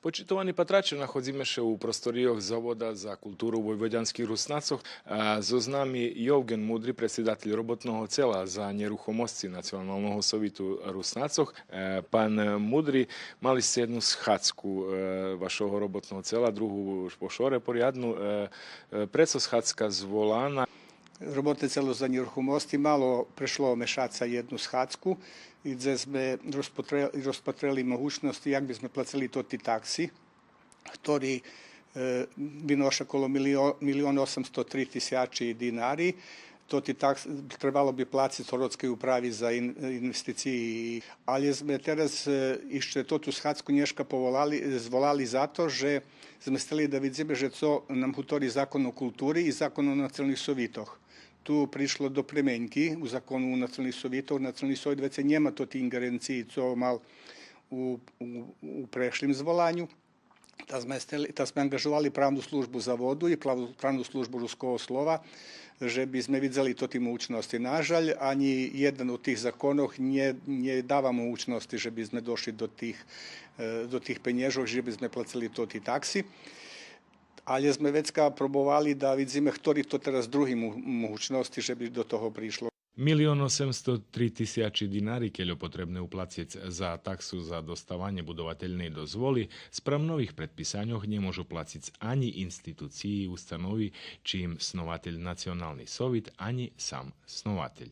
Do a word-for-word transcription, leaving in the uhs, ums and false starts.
Почитовани патраче, находзиме ше у просторийох Завода за културу войводянских Руснацох. А зоз нами Йовґен Мудри, предсидатель Роботного цела за нєрухомосци Националного совиту Руснацох. Е, пан Мудри, мали сце єдну схадзку, е, вашого Роботного цела, другу уж по шоре порядну. Е, е, прецо схадзка зволана? Роботне цело за нєрухомосци мало прешлого мешаца єдну схадзку, и дзе зме розпатре-, розпатрели могучносци як би зме плацели тоти такси, хтори, е, виноша коло милио-, милион осемсто три тисячи динари. Тоти такси требало би плациц Городскей управи за ин-, инвестициї. Але зме тераз, е, ище тоту схадзку нєшка поволали, зволали за то же зме сцели да видзиме же цо нам гутори Закон о култури и Закон о националних совитох. Ту пришло до пременки у Закону о националних совитох. Национални совит вецей нєма тоти инґеренциї цо мал у, у, у прешлим зволаню. Та зме сцели, та зме анґажовали правну службу Заводу и плав-, правну службу Руского слова, же би зме видзели тоти могучносци. Нажаль, анї єден од тих законох нє, нє дава могучносци же би зме дошли до тих, е, до тих пенєжох, же би зме плацели тоти такси. Але зме вецка пробовали да видзиме хтори то тераз други му-, могучносци же би до того пришло. Милион осемсто три тисячи динари кельо потребне уплациц за таксу за доставанє будовательней дозволи, спрам нових предписаньох нє можу плациц анї институциї, установи, чиїм снователь Национални совит, анї сам снователь.